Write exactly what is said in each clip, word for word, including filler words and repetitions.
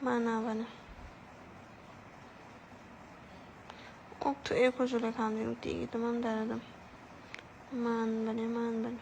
ꯃꯥꯟꯅꯕꯅꯦ꯫ ꯑꯣꯛ ꯊꯣꯛꯑꯦ ꯑꯩꯈꯣꯏꯁꯨ ꯂꯩꯈꯥꯝꯗꯤ ꯅꯨꯡꯇꯤꯒꯤ ꯇꯨꯝꯃꯝꯗꯥꯏꯗ ꯑꯗꯨꯝ꯫ ꯃꯥꯟꯕꯅꯦ, ꯃꯥꯟꯕꯅꯦ꯫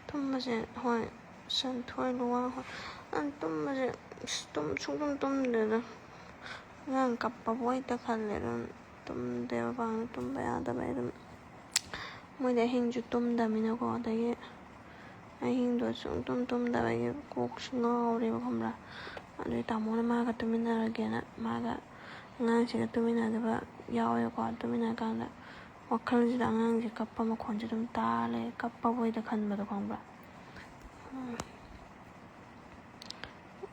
ꯇꯨꯝꯕꯁꯦ, ꯍꯣꯏ, ꯁꯟꯊꯣꯏ, ꯂꯨꯋꯥꯡ ꯍꯣꯏ, ꯑ, ꯇꯨꯝꯕꯁꯦ, ꯑꯁ, ꯇꯨꯝ-, ꯁꯨꯡꯇꯨꯝ ꯇꯨꯝꯗꯦꯗ꯫ ꯑꯉꯥꯡ ꯀꯞꯄꯕꯨ ꯍꯦꯛꯇ ꯈꯜꯂꯦ, ꯑꯗꯨꯝ ꯇꯨꯝꯗꯦꯕ, ꯄꯥꯛꯅ ꯇꯨꯝꯕ ꯌꯥꯗꯕꯩ ꯑꯗꯨꯝ꯫ ꯃꯣꯏꯗꯤ ꯑꯍꯤꯡꯁꯨ ꯇꯨꯝꯗꯕꯅꯤꯅꯀꯣ, ꯑꯗꯒꯤ ꯑꯍꯤꯡꯗꯣ ꯁꯨꯡꯇꯨꯝ ꯇꯨꯝꯗꯕꯒꯤ ꯀꯣꯛꯁꯨ ꯉꯥꯎꯔꯦꯕ, ꯈꯪꯕ꯭ꯔꯥ? ꯑꯗꯨꯒꯤ ꯇꯥꯃꯣꯅ ꯃꯥꯒ ꯇꯨꯃꯤꯟꯅꯔꯒꯦꯅ, ꯃꯥꯒ ꯑꯉꯥꯡꯁꯤꯒ ꯇꯨꯃꯤꯟꯅꯗꯕ ꯌꯥꯎꯋꯦꯕꯀꯣ꯫ ꯇꯨꯃꯤꯟꯅꯔꯀꯥꯟꯗ ꯋꯥꯈꯜꯁꯤꯗ ꯑꯉꯥꯡꯁꯦ ꯀꯞꯄ ꯃꯈꯣꯟꯁꯦ ꯑꯗꯨꯝ ꯇꯥꯔ ꯂꯩ, ꯀꯞꯄꯕꯣꯏꯗ ꯈꯟꯕꯗꯣ, ꯈꯪꯕ꯭ꯔꯥ? ꯎꯝ꯫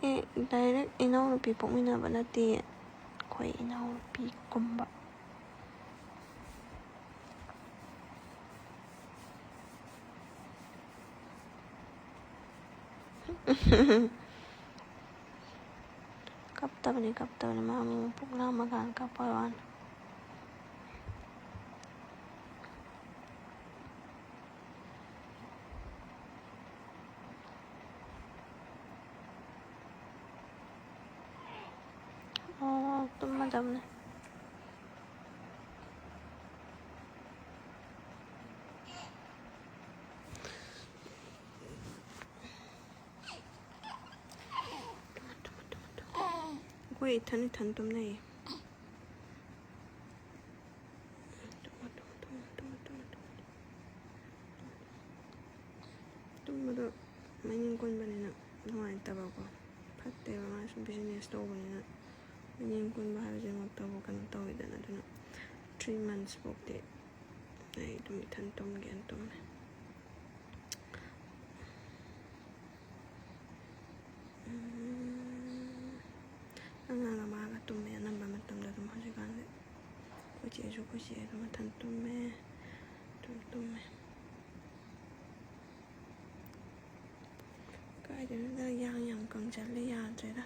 ꯑꯦ, direct ꯏꯅꯥꯎꯅꯨꯄꯤ ꯄꯣꯛꯃꯤꯟꯅꯕ ꯅꯠꯇꯦ, ꯑꯩꯈꯣꯏ ꯏꯅꯥꯎꯅꯨꯄꯤꯒꯨꯝꯕ꯫ ꯀꯞꯇꯕꯅꯤ, ꯀꯞꯇꯕꯅꯤ, ꯃꯥ ꯑꯃꯨꯛ ꯄꯨꯛ ꯂꯥꯝꯃꯀꯥꯟꯗ ꯀꯞꯄ ꯋꯥꯅꯤ꯫ ꯑꯣ, ꯇꯨꯝꯃꯗꯕꯅꯦ꯫ ꯑꯩꯈꯣꯏ ꯏꯊꯟ ꯏꯊꯟ ꯇꯨꯝꯅꯩꯌꯦ꯫ ꯇꯨꯝꯕꯗꯣ ꯃꯅꯤꯡ ꯀꯨꯟꯕꯅꯤꯅ ꯅꯨꯡꯉꯥꯏꯇꯕꯀꯣ, ꯐꯠꯇꯦꯕ꯫ ꯃꯥꯁꯨ business ꯇꯧꯕꯅꯤꯅ ꯃꯅꯤꯡ ꯀꯨꯟꯕ ꯍꯥꯏꯕꯁꯤꯃꯛꯇꯕꯨ ꯀꯩꯅꯣ ꯇꯧꯋꯤꯗꯅ꯫ ꯑꯗꯨꯅ three months ꯐꯥꯎꯗꯤ ꯑꯩ ꯑꯗꯨꯝ ꯏꯊꯟ ꯇꯨꯝꯒꯦꯅ ꯇꯨꯝꯃꯦ꯫ ꯎꯝ, ꯑꯉꯥꯡꯒ ꯃꯥꯒ ꯇꯨꯝꯃꯦ ꯑꯅꯝꯕ ꯃꯇꯝꯗ ꯑꯗꯨꯝ ꯍꯧꯖꯤꯛꯀꯥꯟꯗꯤ꯫ ꯑꯩꯈꯣꯏ ꯆꯦꯁꯨ ꯑꯩꯈꯣꯏ ꯆꯦ ꯑꯗꯨꯝ ꯃꯊꯟ ꯇꯨꯝꯃꯦ꯫ ꯑꯗꯨꯝ ꯇꯨꯝꯃꯦ꯫ ꯀꯥꯏꯗꯩꯅꯣꯗ ꯌꯥꯡ ꯌꯥꯝ ꯀꯪꯖꯜꯂꯦ ꯌꯥꯗ꯭ꯔꯦꯗ꯫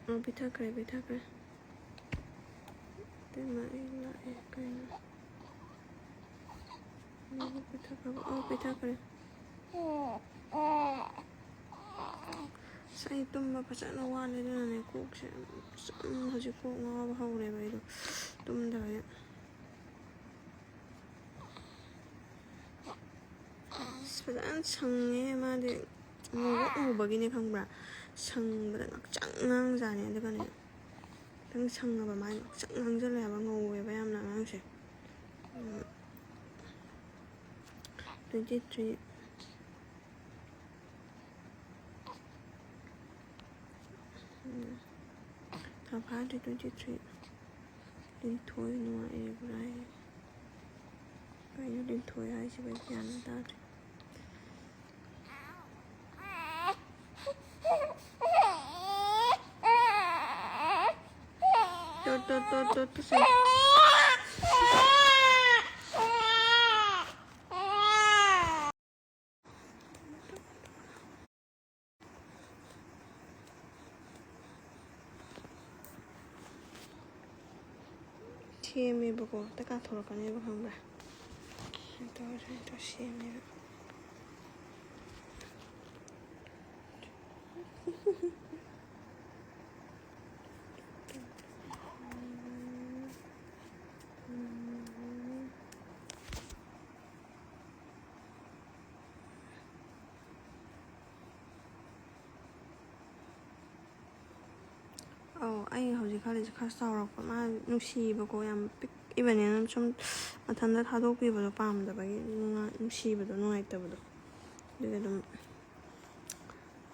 ꯑꯣ, ꯄꯤꯊꯛꯈ꯭ꯔꯦ, ꯄꯤꯊꯛꯈ꯭ꯔꯦ꯫ ꯏꯇꯩꯃ, ꯑꯩ ꯂꯥꯛꯑꯦ꯫ ꯀꯩꯅꯣ? ꯃꯥꯕꯨ ꯄꯤꯊꯛꯈ꯭ꯔꯕ? ꯑꯣ, ꯄꯤꯊꯛꯈ꯭ꯔꯦ꯫ ꯑꯁ, ꯑꯩ ꯇꯨꯝꯕ ꯐꯖꯅ ꯋꯥꯠꯂꯦ, ꯑꯗꯨꯅꯅꯦ ꯀꯣꯛꯁꯦ ꯁꯨꯝ ꯍꯧꯖꯤꯛ ꯀꯣꯛ ꯉꯥꯎꯕ ꯍꯧꯔꯦꯕ ꯑꯩꯗꯣ ꯇꯨꯝꯗꯕꯒꯤ꯫ ꯑꯁ, ꯐꯖꯅ ꯁꯪꯉꯦ ꯃꯥꯗꯤ꯫ ꯉꯧꯔꯣꯛ ꯉꯧꯕꯒꯤꯅꯦ ꯈꯪꯕ꯭ꯔꯥ? ꯁꯪꯕꯗ ꯉꯥꯛꯆꯪ ꯉꯥꯡꯖꯥꯠꯅꯤ꯫ ꯑꯗꯨꯒꯅꯦ, ꯈꯤꯇꯪ ꯁꯪꯉꯕ ꯃꯥꯏ ꯉꯥꯛꯆꯪ ꯉꯥꯡꯖꯜꯂꯦ ꯍꯥꯏꯕ, ꯉꯧꯋꯦꯕ ꯌꯥꯝꯅ ꯑꯉꯥꯡꯁꯦ꯫ ꯎꯝ꯫ Twenty three꯫ ꯎꯝ꯫ ꯊꯥ ꯐꯥꯗ꯭ꯔꯤ, twenty three꯫ ꯂꯤꯟꯊꯣꯏ ꯅꯨꯡꯉꯥꯏꯔꯤꯕ꯭ꯔꯥ ꯍꯥꯏ꯫ ꯀꯩꯅꯣ ꯂꯤꯟꯊꯣꯏ ꯍꯥꯏꯁꯤꯕꯣ? ꯑꯩ ꯒ꯭ꯌꯥꯟ ꯑꯃ ꯇꯥꯗ꯭ꯔꯦ꯫ ꯇꯣ, ꯇꯣ, ꯇꯣ, ꯇꯣ, ꯇꯨ, ꯁꯦ꯫ ꯁꯦꯝꯃꯦꯕꯀꯣ, ꯍꯦꯛꯇ ꯀꯥꯊꯣꯔꯛꯀꯅꯦꯕ, ꯈꯪꯕ꯭ꯔꯥ? ꯑꯗꯣ ꯁꯨꯃꯥꯏꯅ ꯇꯧꯔ ꯁꯦꯝꯃꯦꯕ꯫ ꯑꯧ, ꯑꯩ ꯍꯧꯖꯤꯛ ꯈꯜꯂꯤꯁꯦ ꯈꯔ ꯆꯥꯎꯔꯛꯄ꯫ ꯃꯥ ꯅꯨꯡꯁꯤꯕꯀꯣ, ꯌꯥꯝ ꯄꯤꯛꯏꯕꯅꯤꯅ ꯁꯨꯝ ꯃꯊꯟꯇ ꯊꯥꯗꯣꯛꯄꯤꯕꯗꯣ ꯄꯥꯝꯗꯕꯒꯤ, ꯅꯨꯡꯉꯥꯏ-, ꯅꯨꯡꯁꯤꯕꯗꯣ, ꯅꯨꯡꯉꯥꯏꯇꯕꯗꯣ꯫ ꯑꯗꯨꯒꯤ ꯑꯗꯨꯝ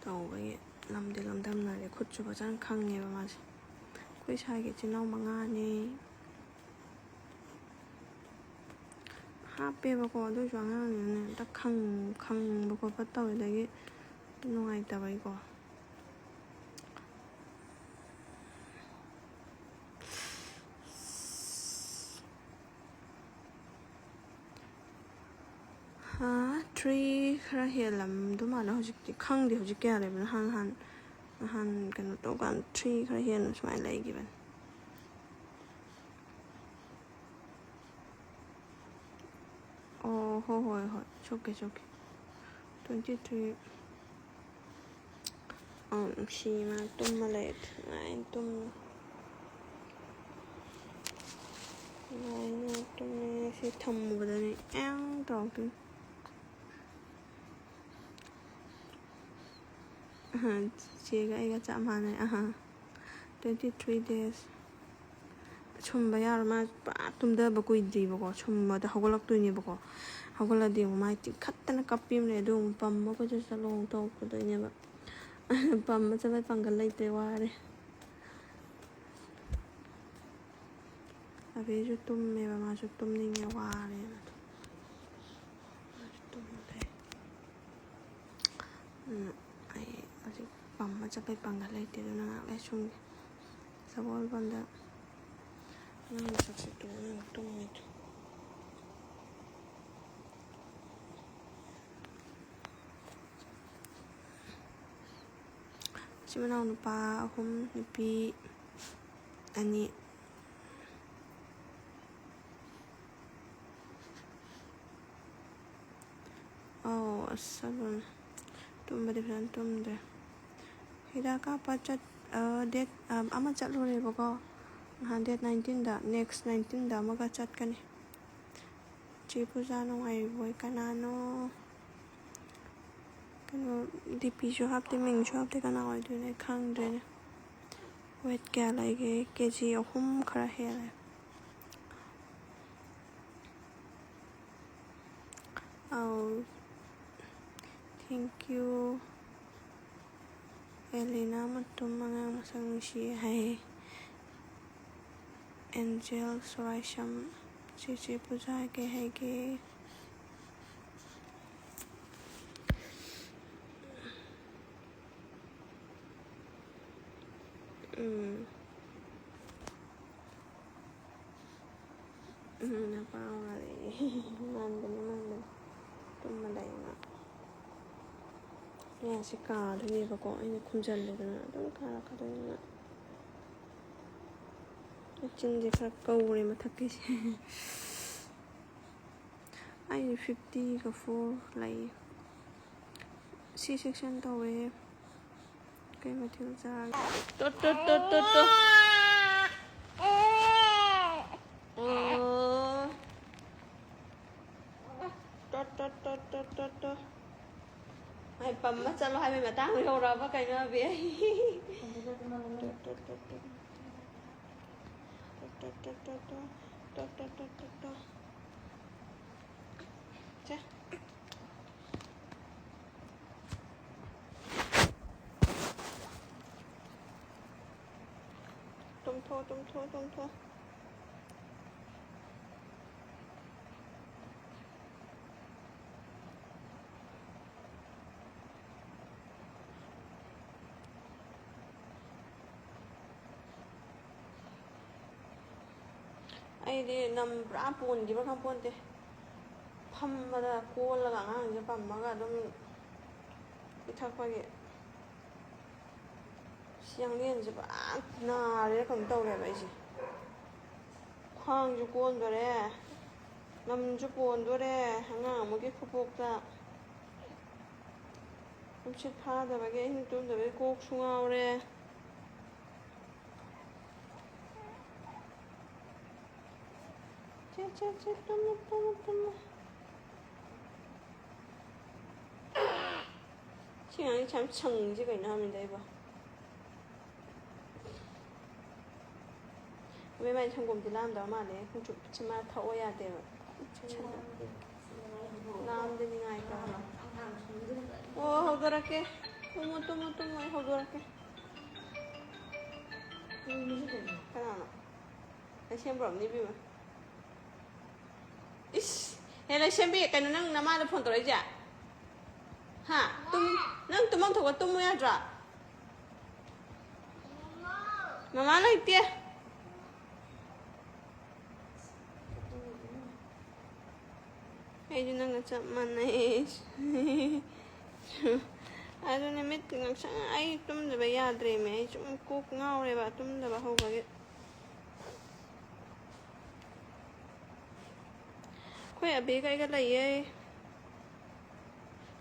ꯇꯧꯕꯒꯤ ꯂꯝꯗꯤ ꯂꯝꯗꯝꯅꯔꯦ꯫ ꯈꯨꯠꯁꯨ ꯐꯖꯅ ꯈꯪꯉꯦꯕ ꯃꯥꯁꯦ꯫ ꯑꯩꯈꯣꯏ ꯁ꯭ꯋꯥꯏꯒꯤ ꯏꯆꯤꯜ ꯏꯅꯥꯎ ꯃꯉꯥꯅꯦ꯫ ꯍꯥꯞꯄꯦꯕꯀꯣ, ꯑꯗꯨ ꯑꯣꯏꯁꯨ ꯑꯉꯥꯡꯅꯤꯅꯅꯦ, ꯍꯦꯛꯇ ꯈꯪ-, ꯈꯪꯕ ꯈꯣꯠꯄ ꯇꯧꯋꯦ, ꯑꯗꯒꯤ ꯅꯨꯡꯉꯥꯏꯇꯕꯒꯤꯀꯣ꯫ ꯊ꯭ꯔꯤ ꯈꯔ ꯍꯦꯜꯂꯝꯗꯧ ꯃꯥꯜꯂꯦ꯫ ꯍꯧꯖꯤꯛꯇꯤ ꯈꯪꯗꯦ ꯍꯧꯖꯤꯛ ꯀꯌꯥ ꯂꯩꯕꯅꯣ꯫ ꯅꯍꯥꯟ ꯅꯍꯥꯟ ꯅꯍꯥꯟ ꯀꯩꯅꯣ ꯇꯧꯀꯥꯟꯗ ꯊ꯭ꯔꯤ ꯈꯔ ꯍꯦꯟꯅ ꯁꯨꯃꯥꯏꯅ ꯂꯩꯈꯤꯕꯅꯤ꯫ ꯑꯣ, ꯍꯣꯏ, ꯍꯣꯏ, ꯍꯣꯏ, ꯁꯣꯛꯀꯦ, ꯁꯣꯛꯀꯦ꯫ Twenty three. ꯑꯧ, ꯅꯨꯡꯁꯤ ꯃꯥ ꯇꯨꯝꯃ ꯂꯩ꯫ ꯅꯨꯡꯉꯥꯏꯅ ꯇꯨꯝꯃꯦ꯫ ꯅꯨꯡꯉꯥꯏꯅ ꯇꯨꯝꯃꯦ꯫ ꯁꯤ ꯊꯝꯃꯨꯕꯗꯅꯦ ꯑꯦꯡ ꯇꯧꯔꯛꯇꯣꯏꯅꯤ꯫ ꯑꯍ, ꯆꯦꯒ ꯑꯩꯒ ꯆꯞ ꯃꯥꯟꯅꯩ꯫ ꯑꯍ, twenty three days꯫ ꯁꯨꯝꯕ ꯌꯥꯔꯣꯏ꯫ ꯃꯥ ꯄꯨꯔꯥ ꯇꯨꯝꯊꯕ ꯀꯨꯏꯗ꯭ꯔꯤꯕꯀꯣ꯫ ꯁꯨꯝꯕꯗ ꯍꯧꯒꯠꯂꯛꯇꯣꯏꯅꯦꯕꯀꯣ꯫ ꯍꯧꯒꯠꯂꯗꯤ ꯑꯃꯨꯛ ꯃꯥꯏ ꯆꯤꯡꯈꯠꯇꯅ ꯀꯞꯄꯤꯕꯅꯦ꯫ ꯑꯗꯨ ꯑꯃꯨꯛ ꯄꯝꯃ ꯑꯩꯈꯣꯏꯁꯨ ꯆꯠꯂꯣ ꯑꯃꯨꯛ ꯇꯧꯔꯛꯀꯗꯣꯏꯅꯦꯕ꯫ ꯄꯝꯃ ꯆꯠꯄꯩ ꯄꯥꯡꯒꯜ ꯂꯩꯇ꯭ꯔꯦ, ꯋꯥꯔꯦ꯫ ꯑꯕꯦꯁꯨ ꯇꯨꯝꯃꯦꯕ, ꯃꯥꯁꯨ ꯇꯨꯝꯅꯤꯡꯉꯦ, ꯋꯥꯔꯦꯅ꯫ ꯃꯥꯁꯨ ꯇꯨꯝꯃ ꯂꯩ꯫ ꯑꯗꯨꯅ ꯑꯩ ꯍꯧꯖꯤꯛ ꯄꯝꯃ ꯆꯠꯄꯩ ꯄꯥꯡꯒꯜ ꯂꯩꯇꯦ꯫ ꯑꯗꯨꯅ ꯉꯥꯏꯍꯥꯛ ꯂꯩ ꯁꯨꯝꯒꯦ꯫ ꯁꯒꯣꯜꯕꯟꯗ ꯑꯉꯥꯡ ꯃꯁꯛꯁꯦ ꯇꯣꯛꯑꯒ ꯇꯨꯝꯃꯤꯗꯣ꯫ ꯏꯆꯤꯟ ꯏꯅꯥꯎ ꯅꯨꯄꯥ ꯑꯍꯨꯝ, ꯅꯨꯄꯤ ꯑꯅꯤ꯫ ꯑꯧ, ꯑꯁ, ꯑꯗꯨꯅꯦ꯫ ꯇꯨꯝꯕꯗꯤ ꯐꯖꯅ ꯇꯨꯝꯗ꯭ꯔꯦ꯫ ꯍꯤꯗꯥꯛ ꯀꯥꯞꯄ ꯆꯠ-, ꯑ, date, ꯑ, ꯑꯃ ꯆꯠꯂꯨꯔꯦꯕꯀꯣ꯫ ꯅꯍꯥꯟ date nineteenꯗ, next nineteenꯗ ꯑꯃꯒ ꯆꯠꯀꯅꯤ꯫ ꯆꯦ ꯄꯨꯖꯥ ꯅꯨꯡꯉꯥꯏꯔꯤꯕꯣꯏ? ꯀꯅꯥꯅꯣ? ꯀꯩꯅꯣ, DPꯁꯨ ꯍꯥꯞꯇꯦ, ꯃꯤꯡꯁꯨ ꯍꯥꯞꯇꯦ, ꯀꯅꯥ ꯑꯣꯏꯗꯣꯏꯅꯣ ꯑꯩ ꯈꯪꯗ꯭ꯔꯦꯅꯦ꯫ Weight ꯀꯌꯥ ꯂꯩꯒꯦ? KG ꯑꯍꯨꯝ ꯈꯔ ꯍꯦꯜꯂꯦ꯫ ꯑꯧ, thank you꯫ ꯑꯦꯂꯤꯅꯥ ꯃꯇꯨꯝ ꯑꯉꯥꯡ ꯃꯁꯛ ꯅꯨꯡꯁꯤꯌꯦ ꯍꯥꯏꯌꯦ꯫ ꯑꯦꯟꯖꯦꯜ ꯁꯣꯔꯥꯏꯁꯝ, ꯆꯦꯆꯦ ꯄꯨꯖꯥ ꯀꯩ ꯍꯥꯏꯒꯦ? ꯎꯝ꯫ ꯎꯝ, ꯅꯄꯥ ꯃꯥꯜꯂꯦ꯫ ꯃꯥꯟꯕꯅꯦ, ꯃꯥꯟꯕꯅꯦ꯫ ꯑꯃ ꯂꯩꯌꯦꯕ꯫ ꯃꯌꯥꯁꯦ ꯀꯥꯗꯣꯏꯅꯦꯕꯀꯣ, ꯑꯩꯅ ꯈꯨꯝꯖꯤꯜꯂꯦꯗꯅ ꯑꯗꯨꯝ ꯀꯥꯔꯛꯀꯗꯣꯏꯅꯦꯕ꯫ ꯆꯤꯟꯁꯦ ꯈꯔ ꯀꯧꯔꯦ ꯃꯊꯛꯀꯤꯁꯦ꯫ ꯑꯩ ꯐꯤꯐꯇꯤꯒ ꯐꯣꯔ ꯂꯩ꯫ ꯁꯤ ꯁꯦꯛꯁꯟ ꯇꯧꯔꯦ꯫ ꯀꯩ ꯃꯊꯦꯜ ꯆꯥꯔꯒꯦ? ꯇꯣ, ꯇꯣ, ꯇꯣ, ꯇꯣ, ꯇꯣ꯫ ꯑꯣ꯫ ꯇꯣ, ꯇꯣ, ꯇꯣ, ꯇꯣ, ꯇꯣ, ꯇꯣ꯫ ꯃꯥꯏ ꯄꯝꯃ ꯆꯠꯂꯣ ꯍꯥꯏꯕꯩ ꯃꯇꯥꯡ ꯌꯧꯔꯛꯑꯕ ꯀꯩꯅꯣ, ꯑꯕꯤ? ꯇꯣ, ꯇꯣ, ꯇꯣ, ꯇꯣ꯫ ꯇꯣ, ꯇꯣ, ꯇꯣ, ꯇꯣ꯫ ꯇꯣ, ꯇꯣ, ꯇꯣ, ꯇꯣ꯫ ꯇꯣ, ꯇꯣ, ꯇꯣ, ꯇꯣ, ꯇꯣ꯫ ꯁꯦ꯫ ꯇꯨꯝꯊꯣꯛ, ꯇꯨꯝꯊꯣꯛ, ꯇꯨꯝꯊꯣꯛ꯫ ꯑꯩꯗꯤ ꯅꯝ ꯄꯨꯔꯥ ꯄꯣꯟꯈꯤꯕ꯭ꯔꯥ ꯈꯪꯄꯣꯟꯇꯦ꯫ ꯐꯝꯕꯗ ꯀꯣꯜꯂꯒ ꯑꯉꯥꯡꯁꯦ ꯄꯝꯃꯒ ꯑꯗꯨꯝ ꯄꯤꯊꯛꯄꯒꯤ꯫ ꯁꯤ ꯌꯥꯡꯂꯦꯟꯁꯦ ꯄꯨꯔꯥ ꯅꯥꯔꯦ, ꯀꯩꯅꯣ ꯇꯧꯔꯦꯕ ꯑꯩꯁꯦ꯫ ꯈ꯭ꯋꯥꯡꯁꯨ ꯀꯣꯟꯗꯣꯔꯦ, ꯅꯝꯁꯨ ꯄꯣꯟꯗꯣꯔꯦ ꯑꯉꯥꯡ ꯑꯃꯒꯤ ꯈꯨꯄꯣꯛꯇ꯫ ꯇꯨꯝꯁꯤꯠ ꯐꯥꯗꯕꯒꯤ, ꯑꯍꯤꯡ ꯇꯨꯝꯗꯕꯒꯤ ꯀꯣꯛꯁꯨ ꯉꯥꯎꯔꯦ꯫ ꯆꯦ, ꯆꯦ, ꯆꯦ, ꯇꯨꯝꯃꯨ, ꯇꯨꯝꯃꯨ, ꯇꯨꯝꯃꯨ꯫ ꯁꯤ ꯑꯉꯥꯡꯁꯦ ꯌꯥꯝ ꯁꯪꯉꯤꯁꯦ ꯀꯩꯅꯣ ꯍꯥꯏꯕꯅꯤꯗ ꯑꯩꯕꯣ꯫ ꯏꯕꯦꯝꯃ, ꯑꯩ ꯁꯪꯒꯣꯝꯗꯤ ꯂꯥꯝꯗꯕ ꯃꯥꯜꯂꯦ꯫ ꯈꯣꯡꯆꯨꯞꯁꯦ ꯃꯥ ꯊꯛꯑꯣ ꯌꯥꯗꯦꯕ꯫ ꯂꯥꯝꯗꯦ, ꯅꯤꯡꯉꯥꯏ ꯇꯧꯔꯦ꯫ ꯑꯣ, ꯍꯧꯗꯣꯔꯛꯀꯦ꯫ ꯇꯨꯝꯃꯣ, ꯇꯨꯝꯃꯣ, ꯇꯨꯝꯃꯣ, ꯑꯩ ꯍꯧꯗꯣꯔꯛꯀꯦ꯫ ꯀꯅꯥꯅꯣ? ꯂꯩꯁꯦꯝꯕ꯭ꯔꯣꯝꯅꯤ ꯏꯕꯦꯝꯃ꯫ ꯏꯁ! ꯍꯦ, ꯂꯩꯁꯦꯝꯕꯤ, ꯀꯩꯅꯣ ꯅꯪ ꯅꯃꯥꯗ ꯐꯣꯟ ꯇꯧꯔꯛꯏꯁꯦ? ꯍꯥ? ꯇꯨꯝ-, ꯅꯪ ꯇꯨꯝꯐꯝ ꯊꯣꯛꯄ ꯇꯨꯝꯃꯨ ꯌꯥꯗ꯭ꯔꯣ? ꯃꯃꯥ ꯂꯩꯇꯦ꯫ ꯑꯩꯁꯨ ꯅꯪꯒ ꯆꯞ ꯃꯥꯟꯅꯩ꯫ ꯑꯗꯨꯅꯦ ꯃꯤꯠ ꯉꯥꯡꯁꯪ ꯑꯩ ꯇꯨꯝꯗꯕ ꯌꯥꯗ꯭ꯔꯦꯃꯦ꯫ ꯑꯩ ꯁꯨꯝ ꯀꯣꯛ ꯉꯥꯎꯔꯦꯕ ꯇꯨꯝꯗꯕ ꯍꯧꯕꯒꯤ꯫ ꯑꯩꯈꯣꯏ ꯑꯕꯦꯒ ꯑꯩꯒ ꯂꯩꯌꯦ꯫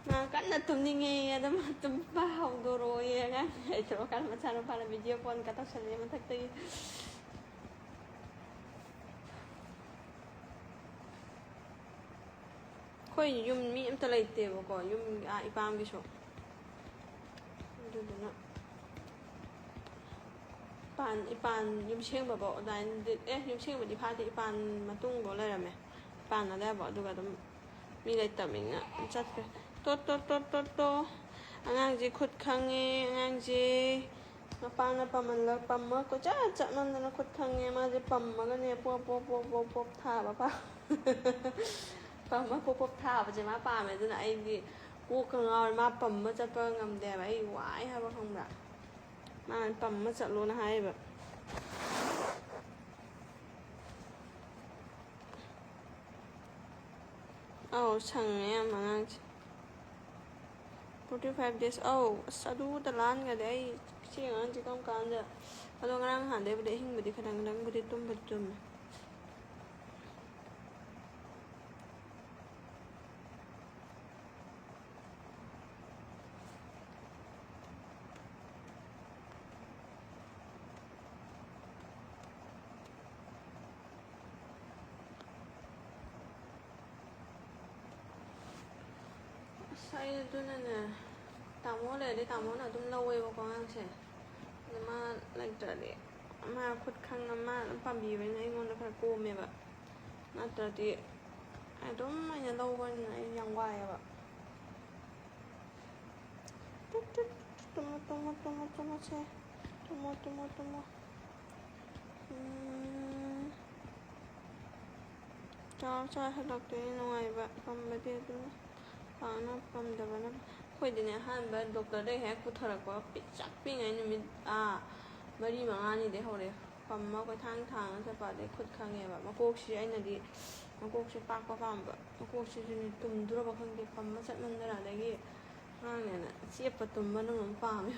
ꯃꯥ ꯀꯟꯅ ꯇꯨꯝꯅꯤꯡꯉꯦ꯫ ꯑꯗꯨꯝ ꯇꯨꯝꯕ ꯍꯧꯗꯣꯔꯛꯑꯣꯌꯦ꯫ ꯑꯉꯥꯡ ꯂꯩꯇ꯭ꯔꯕ ꯀꯥꯟꯗ ꯃꯆꯥꯅꯨꯄꯥꯅ ꯚꯤꯗꯤꯑꯣ ꯀꯣꯜꯒ ꯇꯧꯁꯜꯂꯦ ꯃꯊꯛꯇꯒꯤ꯫ ꯑꯩꯈꯣꯏ ꯌꯨꯝ ꯃꯤ ꯑꯝꯇ ꯂꯩꯇꯦꯕꯀꯣ, ꯌꯨꯝ, ꯑꯥ, ꯏꯄꯥꯝꯒꯤꯁꯨ꯫ ꯑꯗꯨꯗꯨꯅ ꯏꯄꯥꯟ, ꯏꯄꯥꯟ ꯌꯨꯝ ꯁꯦꯡꯕꯐꯧ ꯑꯗꯨꯃꯥꯏꯅꯗꯤ, ꯑꯦ, ꯌꯨꯝ ꯁꯦꯡꯕꯗꯤ ꯐꯥꯗꯦ, ꯏꯄꯥꯟ ꯃꯇꯨꯡꯐꯧ ꯂꯩꯔꯝꯃꯦ꯫ ꯏꯄꯥꯟ ꯑꯗꯥꯏꯐꯥꯎ꯫ ꯑꯗꯨꯒ ꯑꯗꯨꯝ ꯃꯤ ꯂꯩꯇꯕꯅꯤꯅ ꯆꯠꯈ꯭ꯔꯦ꯫ ꯇꯣ, ꯇꯣ, ꯇꯣ, ꯇꯣ, ꯇꯣ꯫ ꯑꯉꯥꯡꯁꯦ ꯈꯨꯠ ꯈꯪꯉꯦ, ꯑꯉꯥꯡꯁꯦ꯫ ꯃꯄꯥꯅ ꯄꯝꯍꯜꯂ-, ꯄꯝꯃ ꯀꯣꯏꯆꯠ ꯆꯠꯃꯟꯗꯅ ꯈꯨꯠ ꯈꯪꯉꯦ꯫ ꯃꯥꯁꯦ ꯄꯝꯃꯒꯅꯦ ꯄꯣꯞ, ꯄꯣꯞ, ꯄꯣꯞ, ꯄꯣꯞ, ꯄꯣꯞ ꯊꯥꯕ ꯄꯥꯝ-, ꯄꯝꯃ ꯄꯣꯞ, ꯄꯣꯞ ꯊꯥꯕꯁꯦ ꯃꯥ ꯄꯥꯝꯃꯦ꯫ ꯑꯗꯨꯅ ꯑꯩꯗꯤ ꯀꯣꯛꯀ ꯉꯥꯎꯔꯦ꯫ ꯃꯥ ꯄꯝꯃ ꯆꯠꯄ ꯉꯝꯗꯦ ꯍꯥꯏꯕ꯫ ꯑꯩ ꯋꯥꯏ ꯍꯥꯏꯕ ꯈꯪꯕ꯭ꯔꯥ? ꯃꯥꯅ ꯄꯝꯃ ꯆꯠꯂꯣꯅ ꯍꯥꯏꯌꯦꯕ꯫ ꯑꯧ, ꯁꯪꯉꯦ ꯌꯥꯝ ꯑꯉꯥꯡꯁꯦ꯫ Forty five days꯫ ꯑꯧ, ꯑꯁ, ꯑꯗꯨꯗ ꯂꯥꯟꯒ꯭ꯔꯗꯤ ꯑꯩ ꯁꯤ ꯑꯉꯥꯡꯁꯦ ꯀꯔꯝ ꯀꯥꯟꯗ, ꯑꯗꯣ ꯉꯔꯥꯡ ꯅꯍꯥꯟꯗꯩꯕꯨꯗꯤ ꯑꯍꯤꯡꯕꯨꯗꯤ ꯈꯤꯇꯪ ꯈꯤꯇꯪꯕꯨꯗꯤ ꯇꯨꯝꯕꯨꯗꯤ ꯇꯨꯝꯃꯦ꯫ ꯑꯁ, ꯑꯩ ꯑꯗꯨꯅꯅꯦ, ꯇꯥꯃꯣ ꯂꯩꯔꯗꯤ ꯇꯥꯃꯣꯅ ꯑꯗꯨꯝ ꯂꯧꯋꯦꯕꯀꯣ ꯑꯉꯥꯡꯁꯦ꯫ ꯑꯗꯣ ꯃꯥ ꯂꯩꯇ꯭ꯔꯗꯤ, ꯃꯥ ꯈꯨꯠ ꯈꯪꯉ ꯃꯥ ꯑꯗꯨꯝ ꯄꯥꯝꯕꯤꯕꯅꯤꯅ ꯑꯩꯉꯣꯟꯗ ꯈꯔ ꯀꯣꯝꯃꯦꯕ꯫ ꯅꯠꯇ꯭ꯔꯗꯤ ꯑꯗꯨꯝ ꯑꯩꯅ ꯂꯧꯕꯅꯤꯅ ꯑꯩ ꯌꯥꯝ ꯋꯥꯏꯑꯦꯕ꯫ ꯇꯨꯠ, ꯇꯨꯠ, ꯇꯨꯝꯃꯣ, ꯇꯨꯝꯃꯣ, ꯇꯨꯝꯃꯣ, ꯇꯨꯝꯃꯣꯁꯦ꯫ ꯇꯨꯝꯃꯣ, ꯇꯨꯝꯃꯣ, ꯇꯨꯝꯃꯣ꯫ ꯎꯝ꯫ ꯆꯥꯎꯔ ꯆꯥꯎꯔ ꯍꯜꯂꯛꯇꯣꯏꯅꯦ ꯅꯨꯡꯉꯥꯏꯕ꯫ ꯄꯝꯕꯗꯤ ꯑꯗꯨꯝ ꯄꯥꯛꯅ ꯄꯝꯗꯕꯅ꯫ ꯑꯩꯈꯣꯏꯗꯤꯅꯦ ꯑꯍꯥꯟꯕ ꯗꯣꯛꯇꯔꯗꯩ ꯍꯦꯛ ꯄꯨꯊꯔꯛꯄ ꯄꯤꯛ-, ꯆꯥꯛ ꯄꯤꯛꯏꯉꯩ ꯅꯨꯃꯤꯠ, ꯑꯥ, ꯃꯔꯤ ꯃꯉꯥꯅꯤꯗꯩ ꯍꯧꯔꯛꯑꯦ꯫ ꯄꯝꯃ ꯀꯣꯏꯊꯥꯡ ꯊꯥꯡꯉ ꯆꯠꯄ ꯑꯗꯩ ꯈꯨꯠ ꯈꯪꯉꯦꯕ꯫ ꯃꯀꯣꯛꯁꯤ ꯑꯩꯅꯗꯤ ꯃꯀꯣꯛꯁꯦ ꯄꯥꯛꯄ ꯄꯥꯝꯕ꯫ ꯃꯀꯣꯛꯁꯤꯁꯨꯅꯦ ꯇꯨꯝꯗꯣꯔꯕ ꯈꯪꯗꯦ, ꯐꯝꯕ ꯆꯠꯃꯟꯗꯅ꯫ ꯑꯗꯒꯤ ꯑꯉꯥꯡꯅꯦꯅ ꯆꯦꯞꯄ ꯇꯨꯝꯕꯅ ꯑꯃꯨꯛ ꯄꯥꯝꯃꯦ꯫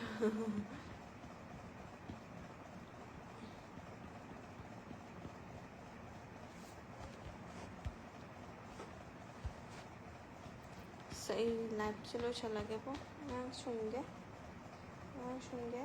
ꯑꯁ, ꯑꯩ ꯂꯥꯏꯐꯁꯦ ꯂꯣꯏꯁꯤꯜꯂꯒꯦꯀꯣ꯫ ꯑꯉꯥꯡ ꯁꯨꯝꯒꯦ, ꯑꯉꯥꯡ ꯁꯨꯝꯒꯦ꯫